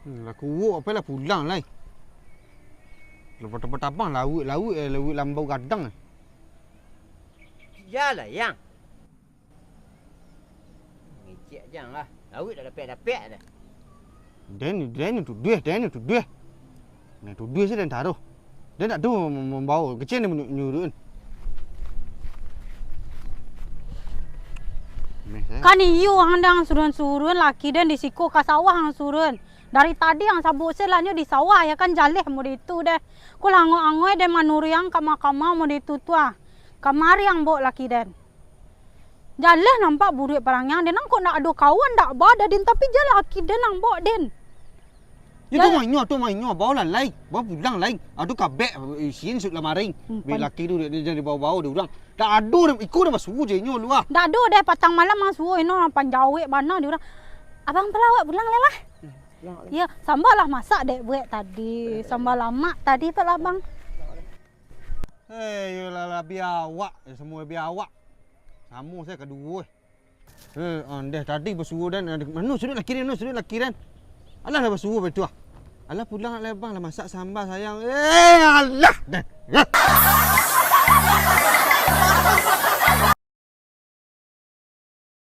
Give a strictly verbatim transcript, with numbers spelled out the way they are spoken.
Hmm, lah kuwok apo lah pulang lai. Lah patang-patang abang lauik-lauik, eh, lauik lambau gadang, eh. Iyolah, Yang. Ngecek Jang lah. Lauik dak dapek-dapek dah. Den, den tuduah, den tuduah. Nah, tuduah se den taruh. Den dak tu mambao, kecek den nyuruh-nyuruh. Meh, eh. Kan iyo ang dang surun-surun laki den di siko ka sawah ang surun. Dari tadi ang sabuik se lah nyo di sawah, ya kan, jaleh mode itu deh. Ko lah angok-angok den manuruik ang kama-kama mode itu tu ah. Kamari ang bok laki den. Jaleh nampak buruak parangai ang den, ang kok ndak ado kawan, ndak ba dah den, tapi jaleh laki den ang bok den. Yo, tu Jaleh. Mainyo, tu mainyo, bao lah lai, bao pulang lai. Ado kabek, isin suk lamari. Hmm, Bek pan- laki tu, dia, dia jadi bao-bao dia urang. Dak ado, iko dah basuo je inyo lu ah. Ndak ado deh, patang malam ang suo ino, panjawek bana di urang. Abang pelawak pulang lai lah. Hmm, pulang lai. Ya, samba lah masak dek buek tadi, samba lamak tadi pek lah, Bang. Eh, iyolah, labiah awak, ya, semua labiah awak. Samo sajo kaduo, eh. Eh, ondeh tadi basuo den, mano suduik laki den, mano suduik laki den. Alah lah basuo batua ah. Alah pulang lah bang, lah masak samba sayang. Eh, alah den. Eh.